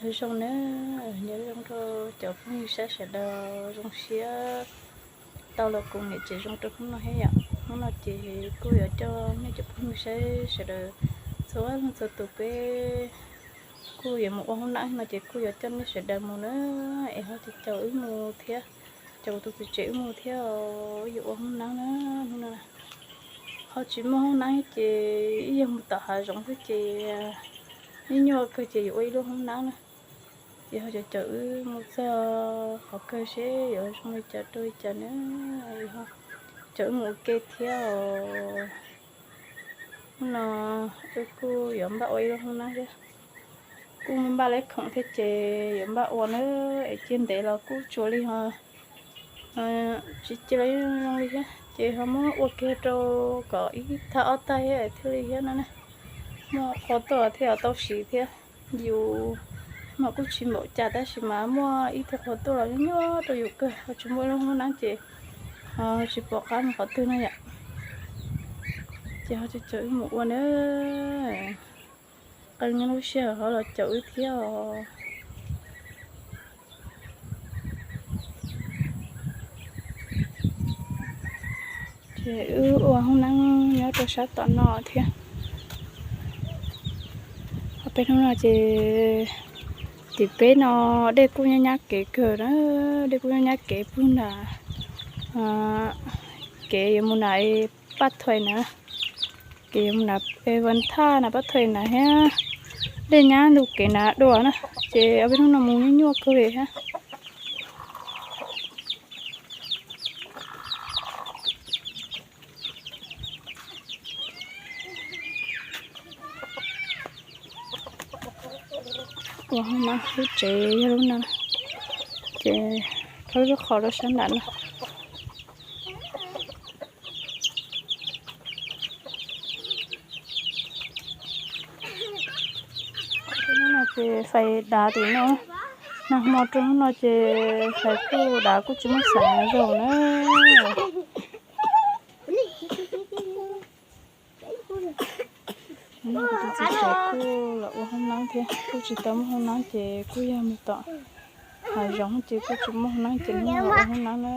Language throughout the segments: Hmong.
Nyob zoo na, nyob zoo rau cov phooj ywg saib sawv daws, zoo siab tau los koom niam tsev zoo rau hnub no thiab yom. Hnub no ces kuj yuav coj nej cov phooj ywg saib sawv daws txhua leej txhua tus peb kuj yuav mus ua hoob nab no ces kuj yuav coj nej sawv daws mus na, es ho caum wb mus thiab, caum kuv tus txiv tsev wb mus thiab, wb yuav ua hoob nab na. Hnub no ho tsis muaj hoob nab ces ib yam mus tom hav zoov xwb ces ib nyuag kawg ces yuav ua ib lub hoob nab na. Ces ho caum wb mus txog qhov kawg seb yuav zoo li cas rau li cas na, caum wb mus ua ke thiab os. Hnub no wb kuj yuav npaj ua ib lub hoob nab thiab, kuj npaj lawv khoom thiab ces yuav npaj ua na, es cia ntev los kuj tsuas li ho tsis cia li zoo li thiab ces ho muab ua kiag rau kom ib tag ob tag thiab thiaj li thiab no na. Muaj qhua tuaj thiaj tau siv thiab. Yus mas kuj tsis npaum cas tab sis mas muaj ib tug qhua tuaj los nyuaj rau yus kawg, ho tsis muaj ib lub hoob nab ces ho tsis pom qab mus qhov twg no yom. Ces ho caum wb mus ua na, qee lub sij hawm ho los caum wb thiab os. Ces wb ua hoob nab nyob rau sab tom no thiab. Ho peb hnub no ces tim peb no dej kuj nyab nyab kev kawg na, dej kuj nyab nyab kev pug nram kev yuav mus nram Paj Thuais na, kev yuav mus nram Vas Thaj na, Paj Thuais na thiab, dej nyab ntug kev na dua na, ces ob peb hnub no mus nyuaj nyuaj kawg li thiab. Ua hoob nab lub tsev yog lub no, ces khawb lub qhov rau sab nram no. Hnub no ces fais dav tim no, nag hmo rau hnub no ces fais kuj dav kuj tsis muaj xeem zaum na. Hnub no kuv tus txiv tsev kuj los ua hoob nab thiab, kuj tsis tau muaj hoob nab ces kuj yog mus tom hav zoov ces kuj tsis muaj hoob nab ces hnub no los ua hoob nab na.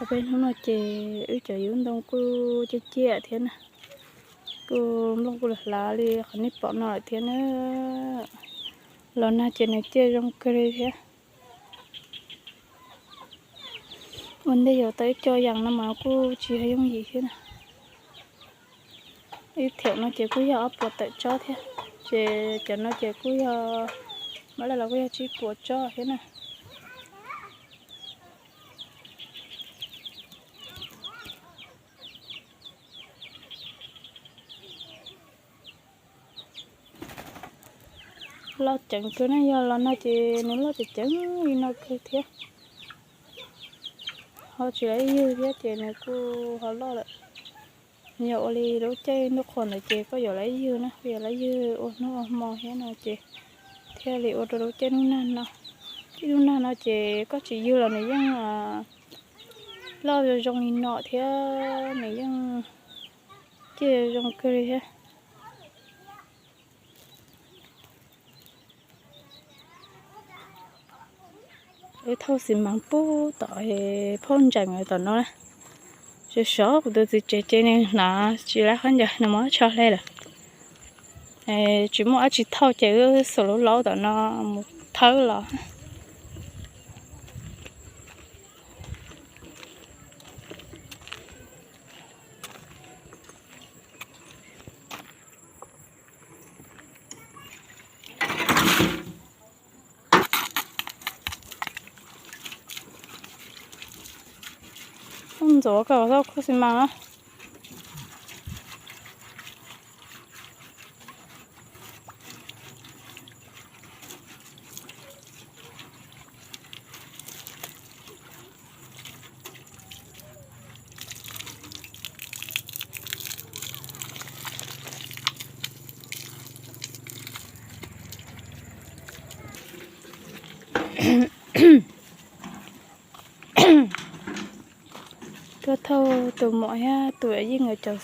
Peb hnub no ces wb cov yub ntoo kuj ciaj ciaj thiab na, kuj nplooj kuj hlav li qhov nej pom no lawm thiab na. Los nag ces nws ciaj zoo kawg li thiab. Ua ntej yuav tau ib co yas no mas kuj tsis yooj yim thiab na. Ib thiaum no ces kuj yog ob puas tawm tsob thiab, ces cov no ces kuj yog, mam li los kuj yog tsib puas tsob thiab na. Loj ceev kawg na, yog los no ces nws loj ceev ceev li no kawg thiab. Ho tsis lawv ib ywg thiab ces nws kuj ho loj lawm. Yog ua li lub caij ntuj qhua ntawd ces koj yuav lawv ib ywg na, koj yuav lawv ib ywg ua hnub ua hmo thiab no ces thiaj li ua rau lub caij ntuj nag no. Caij ntuj nag no ces koj tsis ywg los nws yeej loj zoo li no thiab, nws yeej ciaj zoo kawg li thiab. Wb thauj xis mas pub tom phauj ntseem tom no na. Sov sov kuv tus txiv tsev ces nws hnav tsis laib qhov ncauj, nws muab tsho hle lawm. Tsis muaj dab tsi thauj ces wb xuas lub laub tom no mus thawb los. tuav koj tau khuj xi mas na. Tuaj thauj tus muam thiab tus yij nkawd cov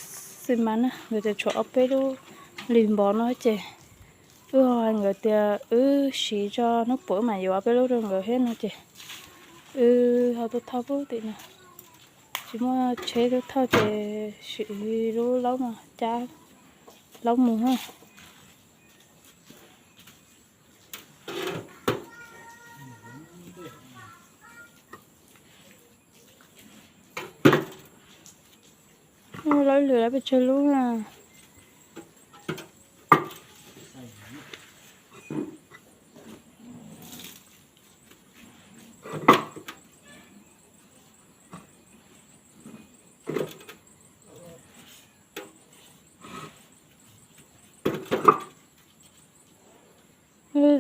xi mas na, nkawd cov tshuav ob peb lub lig npov no ces wb ho hais nkawd tias wb siv tso hnub puav wb mam yuav ob peb lub rau nkawd thiab no ces wb ho tuaj thauj pub tim no. Tsis muaj tsheb tuaj thauj ces siv lub laub no cab laub mus na. Lawv lwm lawv pes tsawg lub na.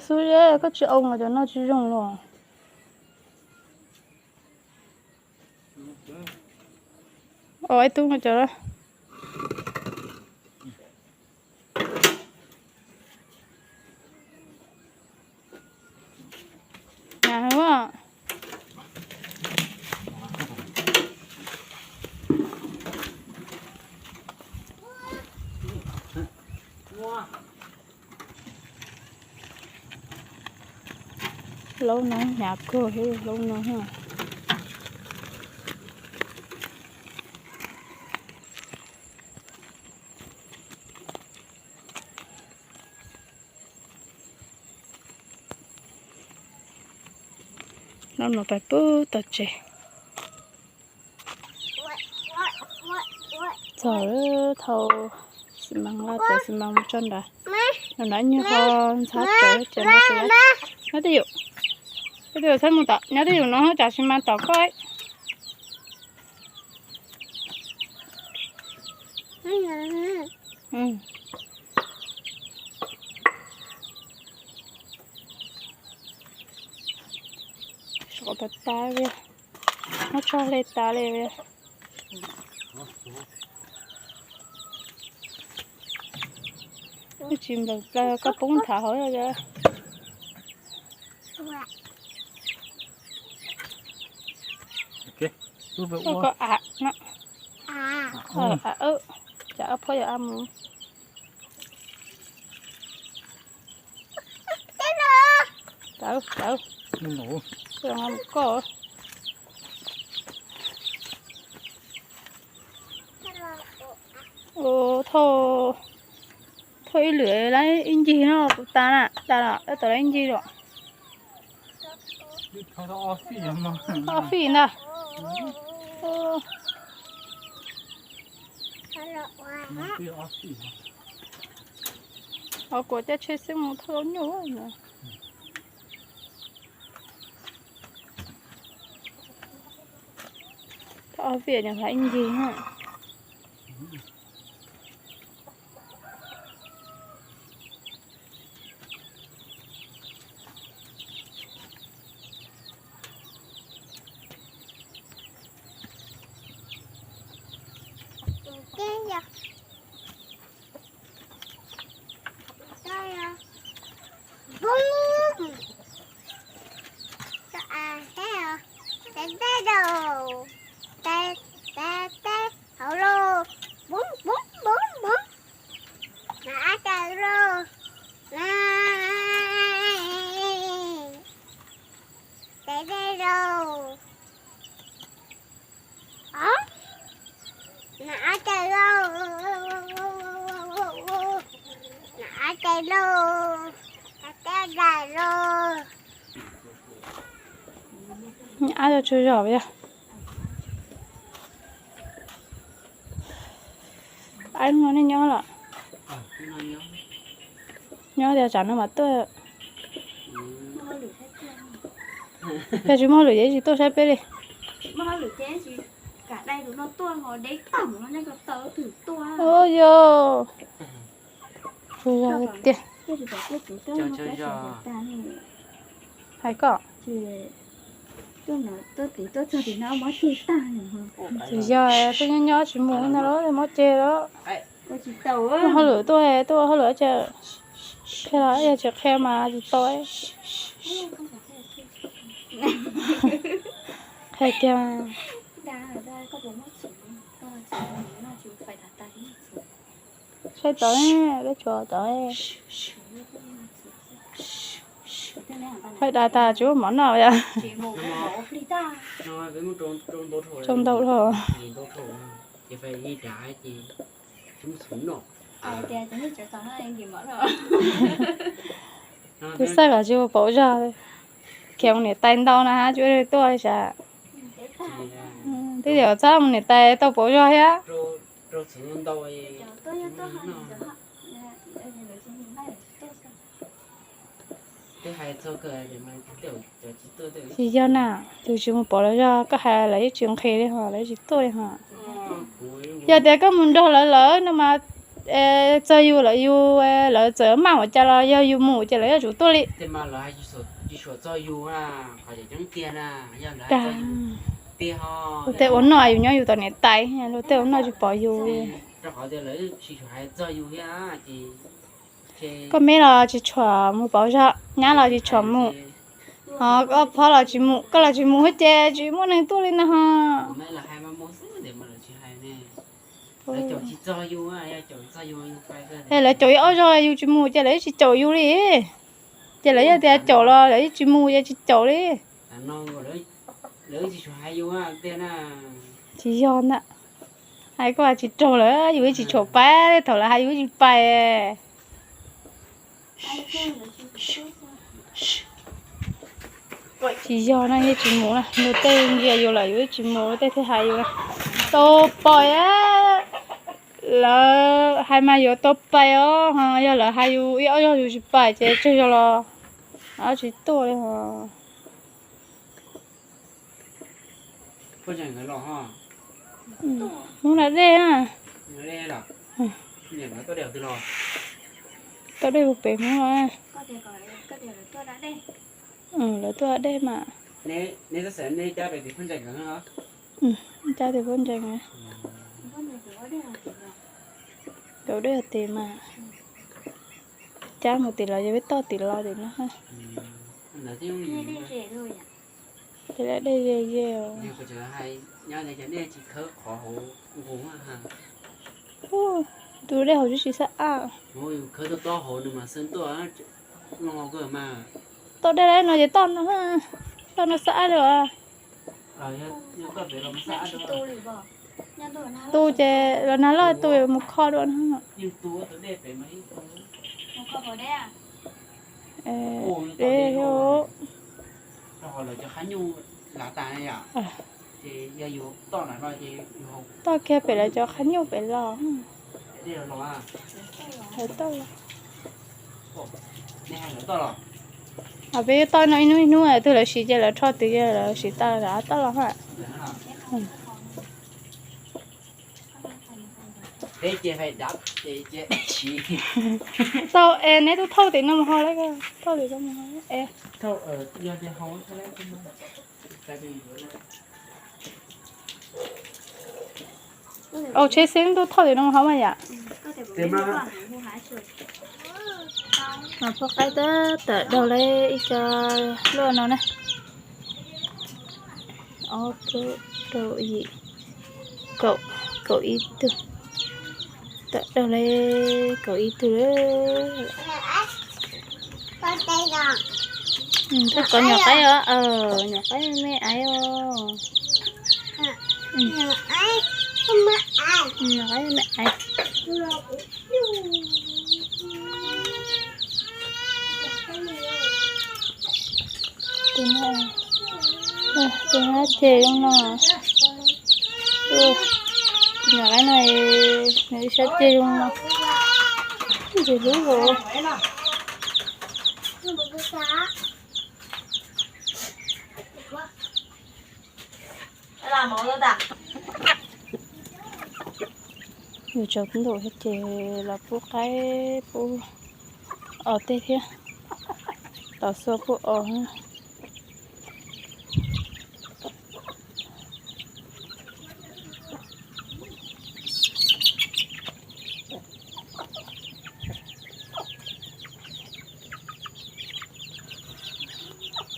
Xub zeb koj tsis ua mas cov no tsis zoo los. Ua ib tug no cov. Laub no hnyav kawg, laub no. Laub no pais pub tau tsev. Txog thauj xi mas, nqa cov xi mas mus tso nrad. Nram nrad nyuag ho ntxhab tsawv ces nqa xi mas. Nyob twj ywm, nyob twj ywm txhob mus tom, nyob twj ywm no tsam xi mas tom koj. Sov tas tas li, muab tso hle tas li. Wb tsis nplees plaws koj poob nthav hauv. Koj av no, av, cas ab phob yog ab mus. Tawv, tawv. Koj, thauj ib lwm lawm ib ncig no kuv tas na, tas lawm, tau lawm ib ncig lawm. Ob fij ntag. Os, kuv caij tsheb xwb mus thauj nyuj. Thauj ob fij nyuam hlais ib ncig na. Teb teb rau, teb teb teb hauv lauj, poob poob poob poob. Nas ab tais lauj, teb teb rau, nas ab tais lauj, nas ab tais lauj, teb teb tais lauj. Ab, tsaug zog yog. Ab, no nej nyob los? Nyob tias tsam no mas tuaj. Yog tsis muaj hauj lwm ces tsis tuaj saib peb li. Ua yog, ua yog tiag. Hais koj, tsis yog, twb nyob nyob tsis mus ntag los mob ceg los. Muaj hauj lwm tuaj, tuaj ua hauj lwm ces qhia los yog tsis qhia mas tsis tau. Qhia kiag. Saib tod, koj tsuas tod. Fais dav tas tsis muaj mov noj yom. Tsau ntau dhau. Tus xav kom tsis ua paum zog, khiav mus niam tais ntau na tsis ua tuaj li sav. Twb yog txhob mus niam tais tau paum zog thiab. Tsis yog na, tus tsis mus pauv lawv zog koj hais lawv yeej tsis nqhis li hos lawv yeej tsis tuaj li hos. Yog tias koj mus nrog lawv lawm no mas txog yus lawm yus, lawv txawm maj ua cas los yog yus mus ces lawv yuav tsum tuaj li. Ua tej ua noj yus nyob yus tom niam tais, luag tej ua noj tsis pom yus. Koj me los tsis tshua mus pauv zog, nyab los tsis tshua mus. Ho koj phob los tsis mus, koj los tsis mus ces tsis muaj neeg tuaj li ntag ho. Es lawv caum ib ob zaug yus tsis mus ces lawv yeej tsis caum yus li. Ces lawv yog tias caum los lawv yeej tsis mus ces tsis caum li. Tsis yog ntag. Hais koj tsis raug lawm yus yeej tsis tshua pais, thaum lawv hais yus yeej tsis pais. Tsis yog no yeej tsis mus na, luag tej ntsia yus lawm yus yeej tsis mus, luag tej thiaj hais yus na. Tau pais, lawv hais mas yuav tau pais os, yog lawv hais yus ib ob zaug yus tsis pais ces tsawg zaug los tsis tuaj li os. Hmoob da dej na. Tau dej puag pem Hmoob no. Lawv tuaj da dej mas. Cab tes puab ntsees, tau dej tes mas. Cab mus tim los yog peb toj tim los tim no. Tes da dej ze ze. Tus dej hauv tsis xab ab. Toj dej lawm no ces toj no, toj no xab ab li os. Tu ces los nag loj tu mus kho dua no. Toj kiag pem lawv cov qhab nyuj pem los. Lawv toj los. Peb toj no ib hnub ib hnub twg lawv siv ces lawv rho twg ces lawv siv tas lawv toj los ha. Tau es neb twb thauj tim no mus hauv lawm, thauj tim no mus hauv es. Au, tsheb xeeb twb thauj tim no mus hauv mas yom. Mas poj qaib tab tom daug lawm ib co luaj no na. Ob plaub rau yim kaum, kaum ib tug. Tom daug lawm kaum ib tug lawm. Thaj kov nyuam qaib os, nyuam qaib me aiv os. Nyuam qaib me aiv. Tus no, tus no ceg zoo no. Nyuam qaib no, nws ib sab ceg zoo no. Ntxim hlub os. Yus tsaus ntuj thiab ces los pub qaib pub os tej thiab, tos xua pub os.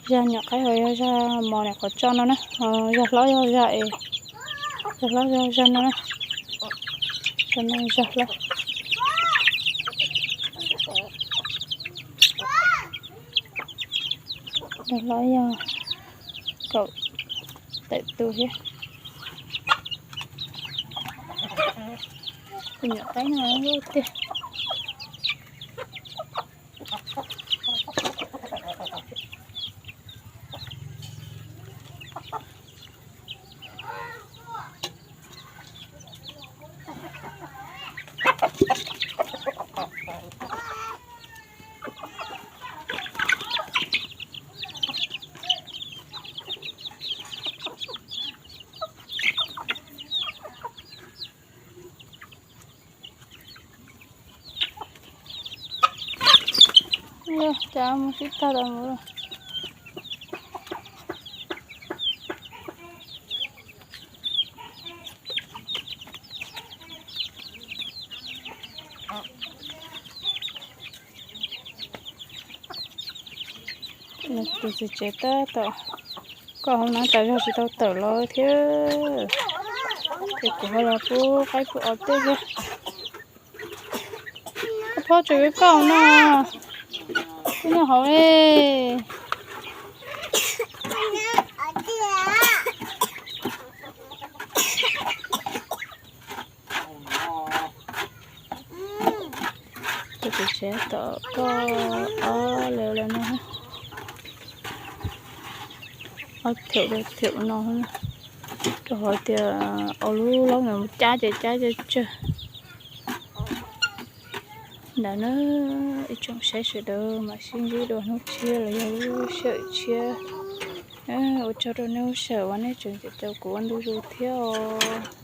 Zaj nyuam qaib ho yog zaj mos nim qhuav tso no na, ho zaj hlob yog zaj es, zaj hlob yog zaj no na, zaj no zaj hlob. Zaj hlob yog kaum tawm tus thiab. Tus nyuam qaib no tiag. Yog cas mus sib tag los mus. Tus txiv tsev tab tom koj hauv na, tas zog tsis tau tawm los thiab. Ces kuv ho los pub qaib pub os tej thiab. Koj phob tseem koj no, koj nyob hauv li. Tus txiv tsev tom koj ob leeg lawm no, ob thiaum thiaum no, rau qhov tias ob lub laub ntawd mus cab ces cab tsawg tsawg. Ntawd na, ib tsoom saib sawv daws mam sib ntsib dua hnub tshiab los yog lub sij hawm tshiab. Ua tsaug rau nej lub sij hawm uas nej tseem caum kuv ua ntu zus thiab os.